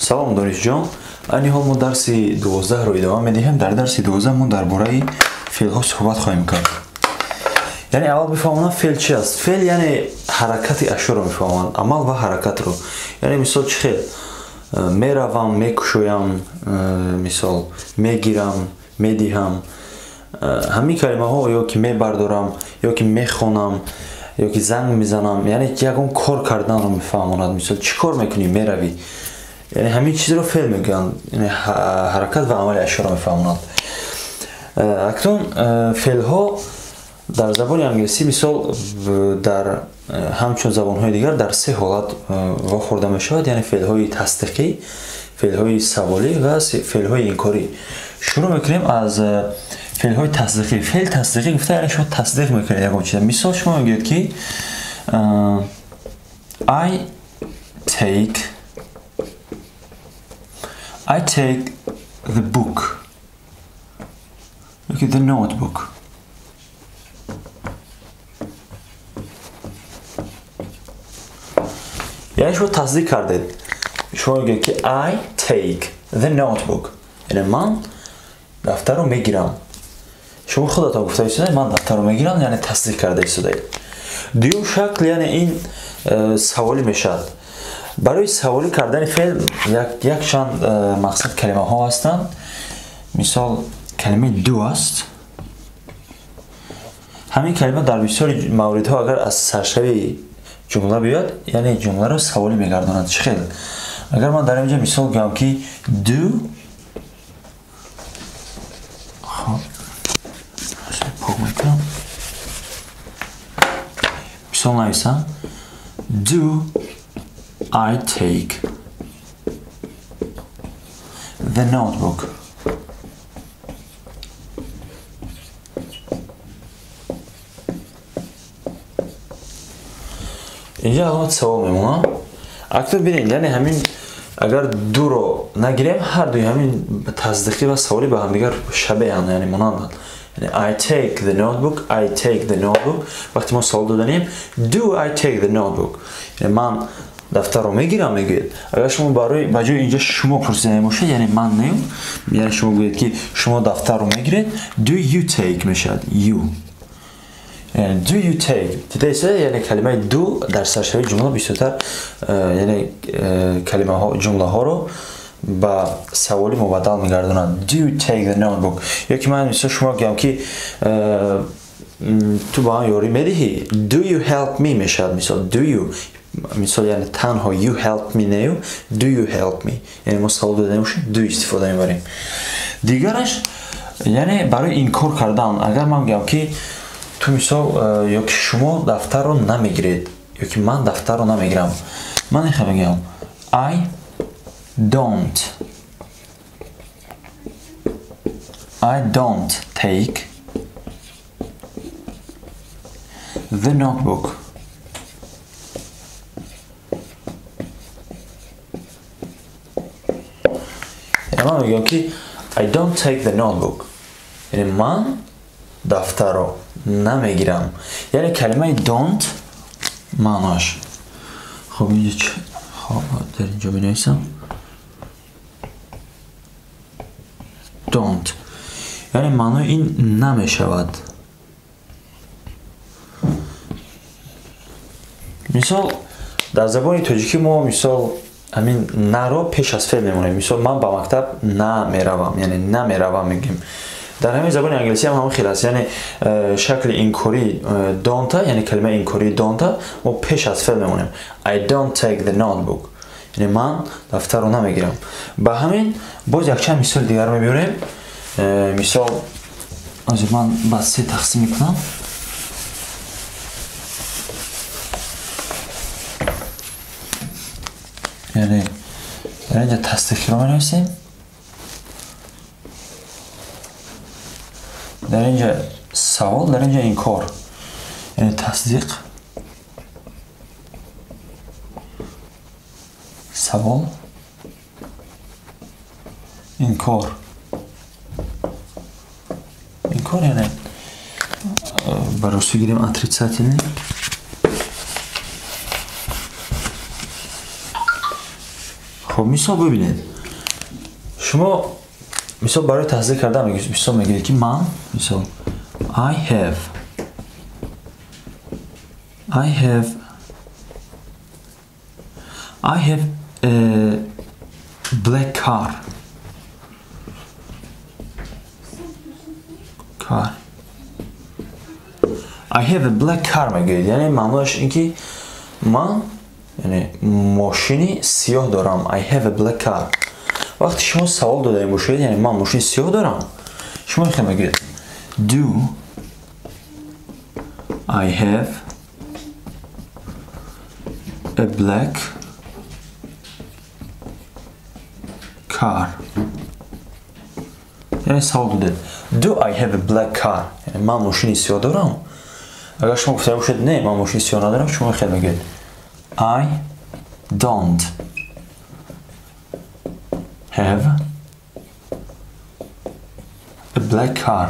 Салом, донишҷон. Айни ҳол мо дарси 12-ро идома медиҳем. Дар дарси 12 мо дар бораи феълҳо суҳбат хоҳем кард. Яъне аввал бифаҳмонам, феъл чи аст. Феъл яъне ҳаракати ашёро мефаҳмонад, амал ва ҳаракатро. Яъне мисол чӣ хел? Меравам, мекушоям, мисол мегирам, медиҳам. Ҳамин калимаҳо ё ки мебардорам, ё ки мехонам, ё ки занг мезанам, яъне ягон кор карданро мефаҳмонад. Мисол чӣ кор мекунӣ? Меравӣ. Яъне ҳамин чизро феъл мегӯянд, яъне ҳаракат ва амали ашёро мефаҳмонад. Акнун феълҳо дар забони англисӣ, мисол дар ҳамчун забонҳои дигар, дар се ҳолат вохӯрда мешавад, яъне феълҳои тасдиқӣ, феълҳои саволӣ ва феълҳои инкорӣ. Шурӯъ мекунем аз феълҳои тасдиқӣ. Феъл тасдиқӣ гуфта, яъне шумо тасдиқ мекунед ягон чиза. Мисол шумо мегӯед ки I take the book. Look at the notebook. Яъне шумо тасдиқ кардед. Шумо мегӯед ки I take the notebook. Яъне ман дафтарро мегирам. Шумо худатон гуфта истодаед, ман дафтарро мегирам, яъне тасдиқ карда истодаед. Дуюм шакл, яъне ин саволӣ мешавад. Барои саволӣ кардани феъл якчанд мақсад калимаҳо ҳастанд. Мисол калимаи do аст. Ҳамин калима дар бисёри мавридҳо агар аз саршави ҷумла биёяд, яъне ҷумларо саволӣ мегардонад. Чӣ хел? Агар ман дар инҷа мисол гӯям ки do, хоб, пок мекунам, мисол нависам do I take the notebook. Инҷа аломат савол мемонам. Акнун бинед, яъне ҳамин агар do-ро нагирем, ҳар дуи ҳамин тасдиқӣ ва саволӣ ба ҳамдигар шабеҳанд, яъне монанданд. Яъне I take the notebook, I take the notebook. Вақте мо савол доданем do I take the notebook, яъне ман дафтарро мегирам мегӯед. Агар шумо барои ба ҷои инҷа шумо пурсида бошед, яъне ман не, яъне шумо гӯед ки шумо дафтарро мегиред, do you take мешавад. You. Яъне do you take. Дидаед, яъне калимаи do дар саршави ҷумла бисёртар яъне калимаҳо ҷумлаҳоро ба саволи мубаддал мегардонад. Do you take the notebook? Ё ки ман мисол шумо гӯям ки ту ба ман ёрӣ медиҳӣ? Do you help me мешавад. Мисол do you, мисол яъне танҳо you help me не, do you help me. Яъне мо савол дода мешавем, do истифода мебарем. Дигараш яъне барои инкор кардан, агар ман гӯям ки ту мисол ё ки шумо дафтарро намегиред, ё ки ман дафтарро намегирам, ман инхел мегӯям I don't take the notebook. Яъне ман мегӯям ки I don't take the notebook. Яъне ман дафтарро намегирам. Яъне калимаи don't маъноаш. Хоб, инҷа хоб дар инҷо менависам don't. Яъне маънои ин намешавад. Мисол дар забони тоҷикӣ мо мисол ҳамин наро пеш аз феъл мемонем. Мисол ман ба мактаб намеравам, яъне намеравам мегӯем. Дар ҳамин забони англисӣ ҳам ҳамон хел аст. Яъне шакли инкорӣ don't, яъне калимаи инкории don't мо пеш аз феъл мемонем. I don't take the notebook. Яъне ман дафтарро намегирам. Ба ҳамин боз якчанд мисоли дигар мебиёрем. Мисол ҳозир ман ба се тақсим мекунам. Яъне дар инҷа тасдиқиро менависем. Дар инҷа савол, дар инҷа инкор. Яъне тасдиқ, савол, инкор. Инкор яъне ба русӣ гирем отрицательный. Хуб, мисол бибинед. Шумо мисол барои тасдиқ кардан мисол мегиред, ки ман мисол I have a black car. I have a black car мегӯед. Яъне маънояш ин ки ман яъне мошини сиёҳ дорам. I have a black car. Вақте шумо савол додаем бошед, яъне ман мошини сиёҳ дорам, шумо хел мегӯед Do I have a black car? Яъне савол додед. Do I have a black car? Яъне ман мошини сиёҳ дорам. Агар шумо гуфта бошед не, ман мошини сиёҳ надорам, шумо хел мегӯед I don't have a black car.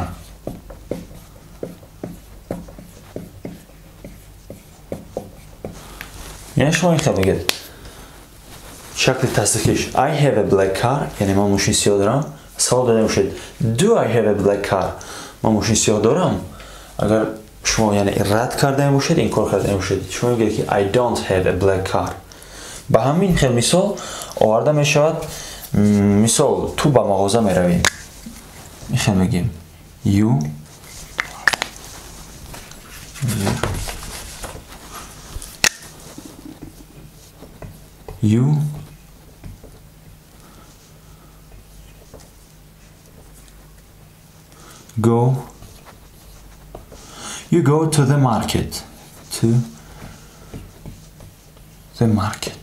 Яъне шумо ин хел мегӯед. Шакли тасдиқиш I have a black car, яъне ман мошини сиёҳ дорам. Савол дода бошед Do I have a black car? Ман мошини сиёҳ дорам. Агар шумо яъне рад карда бошед, инкор карда бошед, шумо мегӯед ки I don't have a black car. Ба ҳамин хел мисол оварда мешавад. Мисол ту ба мағоза меравӣ. Ин хел мегӯем You go to the market. To the market.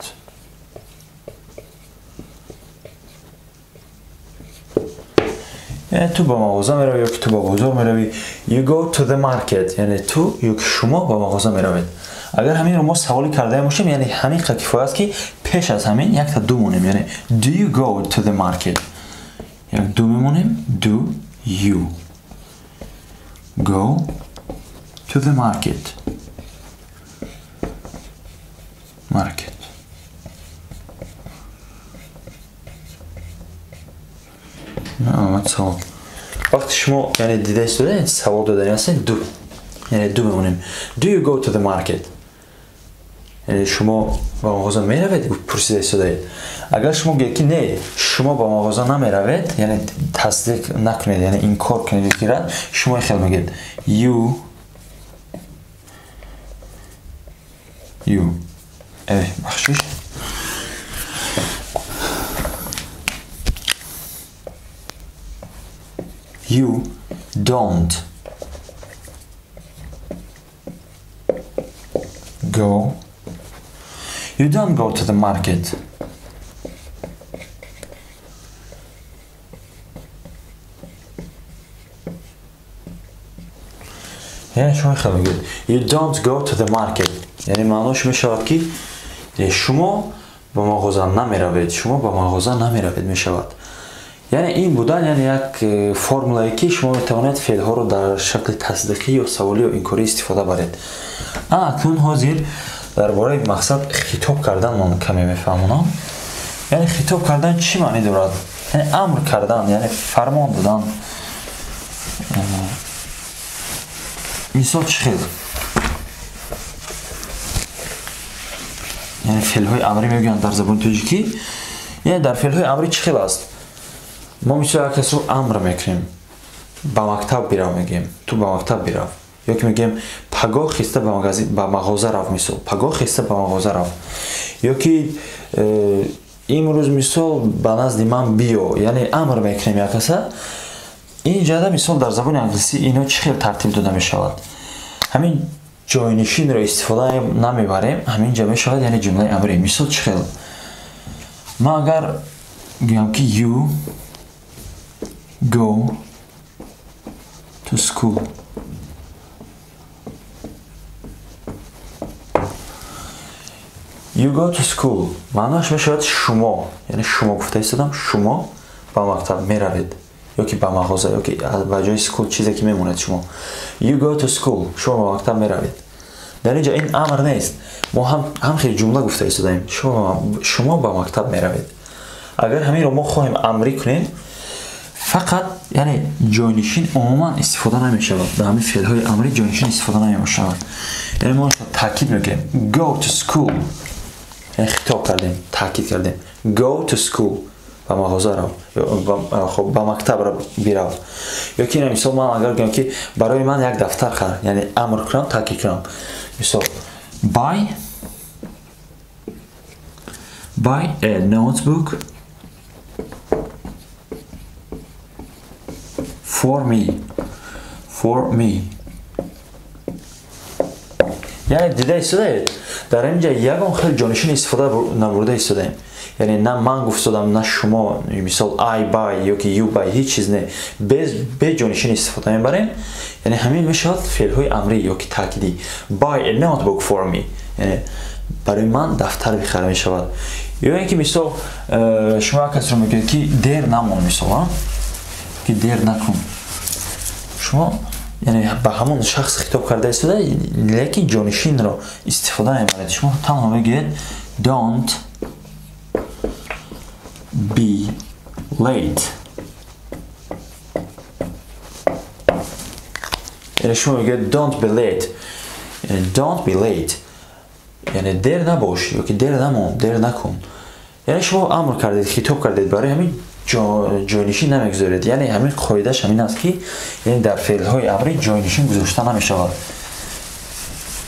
Яъне ту ба мағоза меравӣ ё ки ту ба бозор меравӣ. You go to the market. Яъне ту ё ки шумо ба мағоза меравед. Агар ҳаминро мо саволӣ кардаем бошем, яъне ҳамин қадр кифоя аст, ки пеш аз ҳамин якта ду монем. Яъне do you go to the market? Як ду мемонем. Do you go to the market? Market. Савол. Вақте шумо яъне дида истодаед, савол додани ҳастед, do. Яъне do мемонем. Do you go to the market? Яъне шумо ба мағоза меравед, пурсида истодаед. Агар шумо гӯед ки не, шумо ба мағоза намеравед, яъне тасдиқ накунед, яъне инкор кунед ки рад, шумо хел мегӯед you бахшиш. You don't go. You don't go to the market. Яъне шумо хел мегӯед You don't go to the market. Яъне маънош мешавад ки шумо ба мағоза намеравед. Шумо ба мағоза намеравед мешавад. Яъне ин будан яъне як формулае ки шумо метавонед феълҳоро дар шакли тасдиқӣ ё саволӣ ё инкорӣ истифода баред. Акнун ҳозир дар бораи мақсад хитоб кардан ман каме мефаҳмонам. Яъне хитоб кардан чӣ маънӣ дорад? Яъне амр кардан, яъне фармон додан. Мисол чӣ хел? Яъне феълҳои амрӣ мегӯянд дар забони тоҷикӣ. Яъне дар феълҳои амрӣ чӣ хел аст? Мо мисол як касро амр мекунем. Ба мактаб бирав мегӯем. Ту ба мактаб бирав. Ё ки мегӯем пагоҳ хиста ба мағоза рав мисол. Пагоҳ хиста ба мағоза рав. Ё ки имрӯз мисол ба назди ман биё. Яъне амр мекунем як каса. Ин ҷада мисол дар забони англисӣ ино чӣ хел тартиб дода мешавад? Ҳамин ҷойнишинро истифода намебарем, ҳамин ҷа мешавад яъне ҷумлаи амрӣ. Мисол чӣ хел? Ман агар гӯям ки you go to school. You go to school. Маъноаш мешавад шумо, яъне шумо гуфта истодам, шумо ба мактаб меравед ё ки ба мағоза ё ки ба ҷои school чизе ки мемонед шумо. You go to school. Шумо ба мактаб меравед. Дар ин ҷо ин амр нест. Мо ҳам хеле ҷумла гуфта истодаем. Шумо ба мактаб меравед. Агар ҳаминро мо хоҳем амрӣ кунем, фақат яъне ҷойнишин умуман истифода намешавад. Дар ҳамин феълҳои амрӣ ҷойнишин истифода намешавад. Яъне мо таъкид мекунем go to school, яъне хитоб кардем, таъкид кардем go to school, ба мағоза рав, хоб ба мактаб бирав. Ё ки мисол ман агар гӯям ки барои ман як дафтар хар, яъне амр кунам, таъкид кунам, мисол buy a notebook for me. Яъне дида истодаед, дар ин ҷа ягон хел ҷонишин истифода набурда истодаем. Яъне на ман гуфтодам, на шумо, мисол I buy ё ки you buy, ҳеҷ чиз не, бе ҷонишин истифода мебарем. Яъне ҳамин мешавад феълҳои амрӣ ё ки таъкидӣ. Buy a notebook for me, яъне барои ман дафтар бихара мешавад. Ё ин ки мисол шумо як касро мегӯед ки дер намон, мисол ки дер накун, шумо яъне ба ҳамон шахс хитоб карда истода, лекин ҷонишинро истифода мебаред. Шумо танҳо мегӯед don't be late. Яъне шумо мегӯед don't be late, яъне don't be late, яъне дер набош ё ки дер намон, дер накун. Яъне шумо амр кардед, хитоб кардед, барои ҳамин ҷойнишин намегузоред. Яъне ҳамин қоидааш ҳамин аст ки яъне дар феълҳои амрӣ ҷойнишин гузошта намешавад.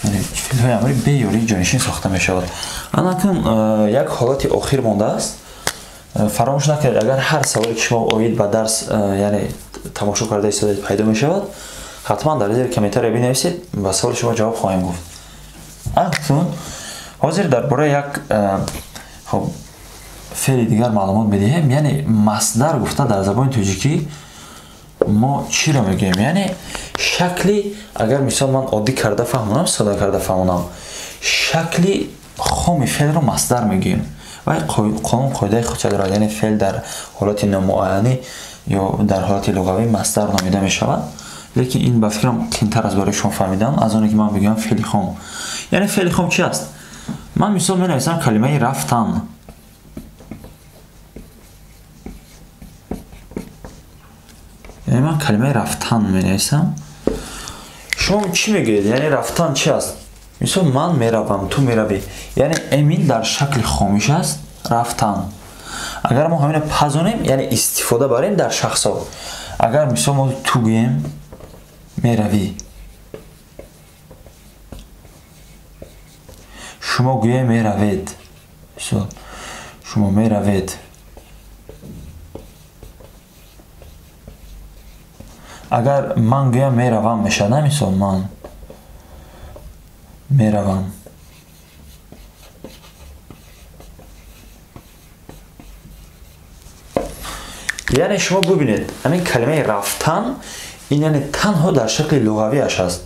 Яъне феълҳои амрӣ бе ёрии ҷойнишин сохта мешавад. Анакун як ҳолати охир мондааст. Фаромӯш накунед, агар ҳар саволе ки шумо оид ба дарс яъне тамошо карда истодаед пайдо мешавад, ҳатман дар зери комментария бинависед, ба саволи шумо ҷавоб хоҳем гуфт. Акнун ҳозир дар бораи як хоб феъли дигар маълумот медиҳем. Яъне масдар гуфта дар забони тоҷикӣ мо чиро мегӯем? Яъне шакли, агар мисол ман оддӣ карда фаҳмонам, сода карда фаҳмонам, шакли хоми феълро масдар мегӯем. Вай қонун қоидаи худша дорад. Яъне феъл дар ҳолати номуайянӣ ё дар ҳолати луғавӣ масдар номида мешавад. Лекин ин ба фикрам қиинтар аст барои шумо фаҳмидан аз оне ки ман бигӯям феъли хом. Яъне феъли хом чи аст? Ман мисол менависам калимаи рафтан. Яъне ман калимаи рафтан менависам. Шумо чӣ мегӯед? Яъне рафтан чи аст? Мисол ман меравам, ту меравӣ. Яъне эмин дар шакли хомиш аст рафтан. Агар мо ҳаминро пазонем, яъне истифода барем дар шахсҳо. Агар мисол мо ту гӯем меравӣ, шумо гӯем меравед, мисол шумо меравед. Агар ман гӯям меравам мешавад, на мисол ман меравам. Яъне шумо бубинед, ҳамин калимаи рафтан ин яъне танҳо дар шакли луғавиаш аст.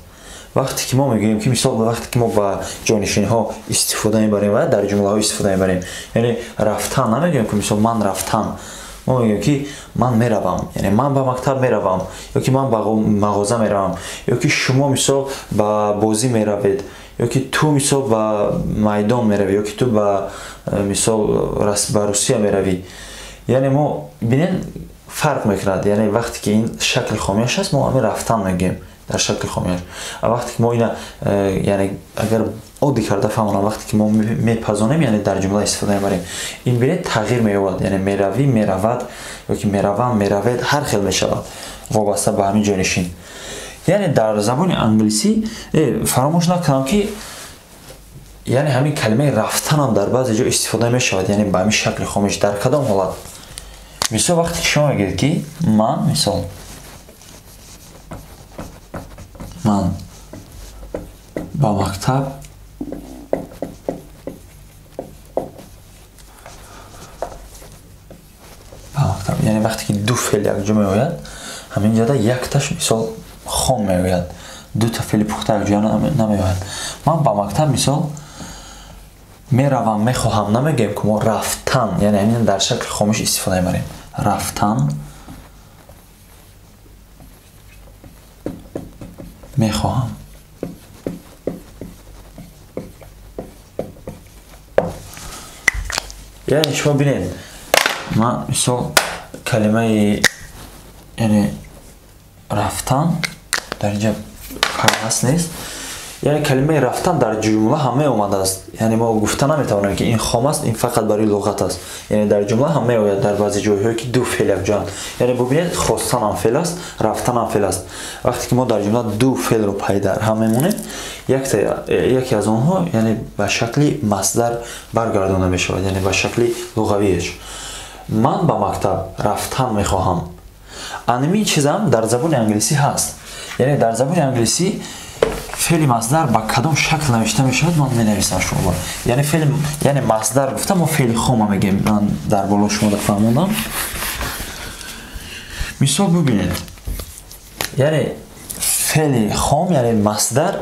Вақте ки мо мегӯем ки мисол вақте ки мо ба ҷонишинҳо истифода мебарем ва дар ҷумлаҳо истифода мебарем, яъне рафтан намегӯем ки мисол ман рафтан, мо мегӯем ки ман меравам, яъне ман ба мактаб меравам, ё ки ман ба мағоза меравам, ё ки шумо мисол ба бозӣ меравед, ё ки ту мисол ба майдон меравӣ, ё ки ту ба мисол ба Русия меравӣ. Яъне мо бинед фарқ мекунад. Яъне вақте ки ин шакли хомияш аст, мо ҳамин рафтан мегӯем дар шакли хомияш. Вақте ки мо ина яъне агар оддӣ карда фаҳмонам, вақте ки мо мепазонем, яъне дар ҷумла истифода мебарем, ин бинед тағйир меёбад. Яъне меравӣ, меравад, ё ки меравам, меравед, ҳар хел мешавад вобаста ба ҳамин ҷойнишин. Яъне дар забони англисӣ фаромӯш накунам ки яъне ҳамин калимаи рафтанам дар баъзе ҷо истифода мешавад, яъне ба ҳамин шакли хомиш. Дар кадом ҳолат? Мисол вақте ки шумо мегӯед ки ман мисол ман ба мактаб яъне вақте ки ду феъл якҷо меояд, ҳамин ҷода якташ мисол хом меояд, дута феъли пухта якҷоя намеояд. Ман ба мактаб мисол меравам, мехоҳам намегӯем ки мо рафтан, яъне ҳамин дар шакли хомиш истифода мебарем. Рафтан мехоҳам. Яъне шумо бинед, Ман мисол калимаи яъне рафтан дар инҷа пайваст нест. Яъне калимаи рафтан дар ҷумла ҳам меомадааст. Яъне мо гуфта наметавонем, ки ин хом аст, ин фақат барои луғат аст. Яъне дар ҷумла ҳам меояд дар баъзе ҷойҳое, ки ду феъл якҷоянд. Яъне бубинед, хостан ҳам феъл аст, рафтан ҳам феъл аст. Вақте ки мо дар ҷумла ду феълро пай дар ҳам мемонем, яке аз онҳо яъне ба шакли масдар баргардонда мешавад, яъне ба шакли луғавиаш. Ман ба мактаб рафтан мехоҳам. Анамин чизам дар забони англисӣ ҳаст. Яъне дар забони англисӣ феъли масдар ба кадом шакл навишта мешавад, ман менависам шумо. Яъне феъл, яъне масдар гуфта мо феъли хома мегӯем. Ман дар боло шумо фаҳмондам. Мисол бубинед. Яъне феъли хом, яъне масдар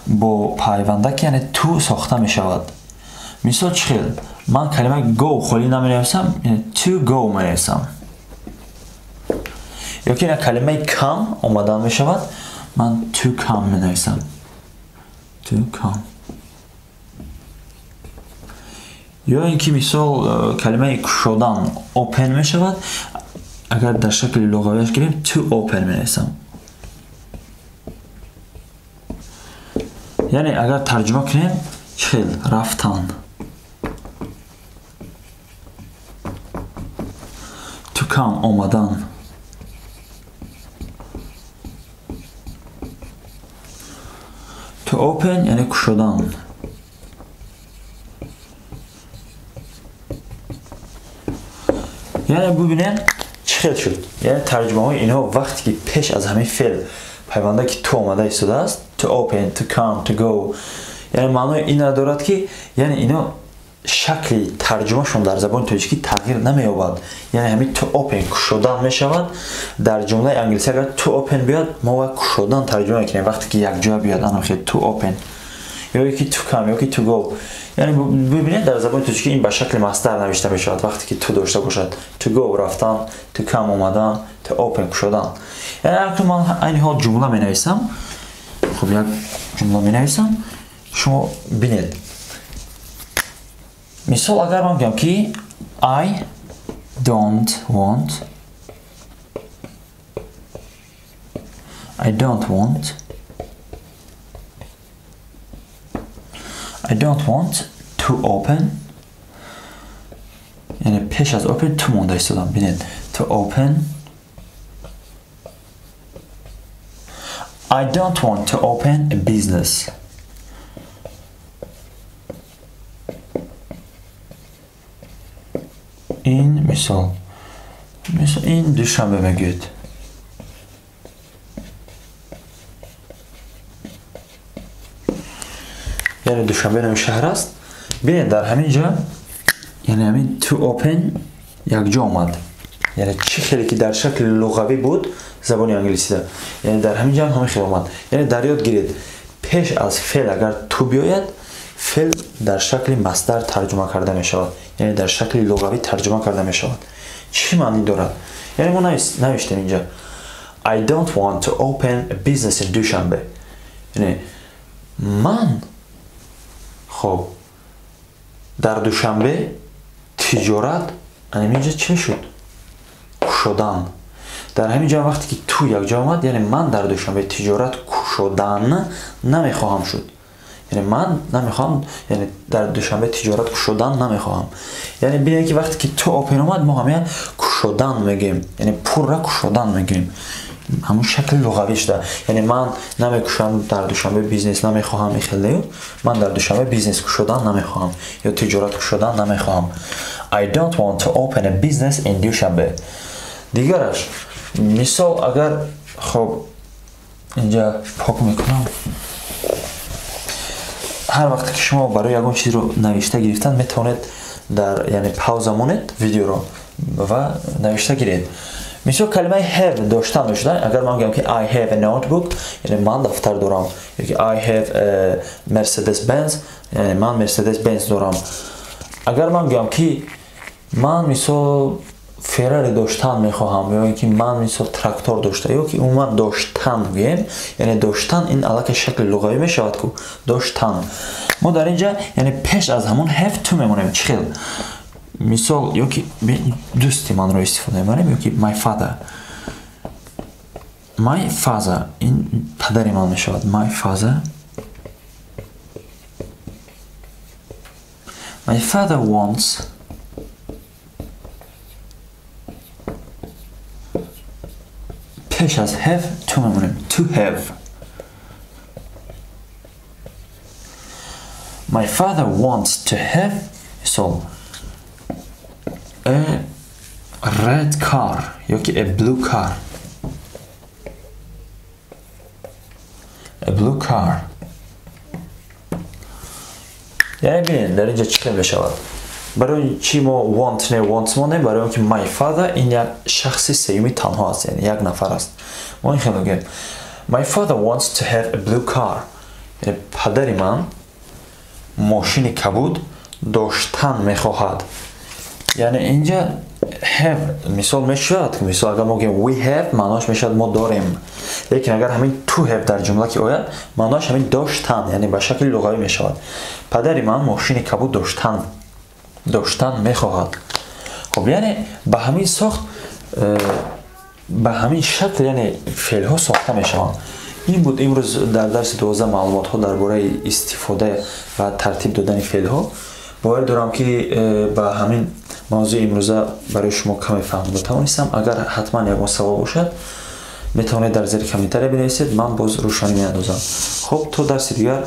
бо пайвандаки яъне to сохта мешавад. Мисол чӣ хел? Ман калимаи go холӣ наменависам, яъне to go менависам. Ё ки калимаи come омадан мешавад, ман to come менависам. To come. Ё ин ки мисол калимаи кушодан open мешавад, агар дар шакли луғавиаш гирем to open менависам. Яъне агар тарҷума кунем, чӣ хел? Рафтан. To come омадан. To open яъне кушодан. Яъне бубинед чӣ хел шуд. Яъне тарҷумаҳои инҳо вақте ки пеш аз ҳамин феъл пайванда ки to омада истодааст, to open, to come, to go, яъне маънои инро дорад, ки яъне ино шакли тарҷумашон дар забони тоҷикӣ тағйир намеёбад. Яъне ҳамин to open кушодан мешавад. Дар ҷумлаи англисӣ агар to open биёяд, мо ва кушодан тарҷума мекунем. Вақте ки якҷоя биёяд, анам хел to open ё ки to come ё ки to go. Яъне бубинед, дар забони тоҷикӣ ин ба шакли масдар навишта мешавад вақте ки to дошта бошад. To go рафтан, to come омадан, to open кушодан. Яъне акнун ман айни ҳол ҷумла менависам. Хуб, як ҷумла менависам, шумо бинед. Мисол агар ман гӯям ки I don't want, I don't want, I don't want to open, яъне пеш аз open to монда истодам. Бинед, to open. I don't want to open a business. Ин мисол, ин Душанбе мегӯяд. Яъне Душанбе номи шаҳр аст. Бинед, дар ҳамин ҷо яъне ҳамин to open якҷо омад. Яъне чӣ хеле ки дар шакли луғавӣ буд забони англисида, яъне дар ҳамин ҷо ҳам ҳамин хел омад. Яъне дар ёд гиред, пеш аз феъл агар to биёяд, феъл дар шакли масдар тарҷума карда мешавад. Яъне дар шакли луғавӣ тарҷума карда мешавад. Чӣ маънӣ дорад? Яъне мо навиштем инҷа I don't want to open a business in Dushanbe. Яъне ман хоб дар Душанбе тиҷорат, ҳамин ҷо чӣ шуд? Кушодан. Дар ҳамин ҷо вақте ки ту якҷо омад, яъне ман дар Душанбе тиҷорат кушодан намехоҳам шуд. Яъне ман намехоҳам, яъне дар Душанбе тиҷорат кушодан намехоҳам. Яъне бинед ки вақте ки to open омад, мо ҳамин кушодан мегӯем, яъне пурра кушодан мегӯем. Ҳамон шакли луғавӣ шуда. Яъне ман намекушам дар Душанбе бизнес намехоҳам, ихелею ман дар Душанбе бизнес кушодан намехоҳам ё тиҷорат кушодан намехоҳам. I don't want to open a business in Dushanbe. Дигараш, мисол агар хоб инҷа пок мекунам, ҳар вақте ки шумо барои ягон чизро навишта гирифтан метавонед дар яъне пауза монед видеоро ва навишта гиред. Мисол калимаи have доштан мешудан. Агар ман гӯям ки I have a notebook, яъне ман дафтар дорам, ё ки I have a Mercedes Benz, яъне ман Mercedes Benz дорам. Агар ман гӯям ки ман мисол Феррари доштан мехоҳам, ё ин ки ман мисол трактор дошта, ё ки умуман доштан гӯем, яъне доштан ин аллакай шакли луғавӣ мешавад ку доштан. Мо дар ин ҷа яъне пеш аз ҳамон have to мемонем. Чӣ хел? Мисол, ёки дӯсти манро истифода мебарем, ёки my father. My father ин падари ман мешавад. My father. My father wants пеш аз have to мемонем. To have. My father wants to have, мисол, a red car ёки a blue car. A blue car. Яъне бинед, дар инҷа чӣ хел мешавад? Барои чӣ мо want не wants монем? Барои он ки my father ин як шахси сеюми танҳо аст, яъне як нафар аст. Мо ин хел мегӯем: My father wants to have a blue car. Яъне падари ман мошини кабуд доштан мехоҳад. Яъне инҷа have мисол мешавад, мисол агар мо гӯем we have, маъноаш мешавад мо дорем. Лекин агар ҳамин to have дар ҷумла ки ояд, маъноаш ҳамин доштан, яъне ба шакли луғавӣ мешавад. Падари ман мошини кабуд доштан мехоҳад. Хоб, яъне ба ҳамин сохт, ба ҳамин шакл, яъне феълҳо сохта мешаванд. Ин буд имрӯз дар дарси 12 маълумотҳо дар бораи истифода ва тартиб додани феълҳо. Бовар дорам ки ба ҳамин мавзӯи имрӯза барои шумо каме фаҳмода тавонистам. Агар ҳатман ягон савол бошад, метавонед дар зери комментария бинависед, ман боз рӯшанӣ меандозам. Хоб, то дарси дигар.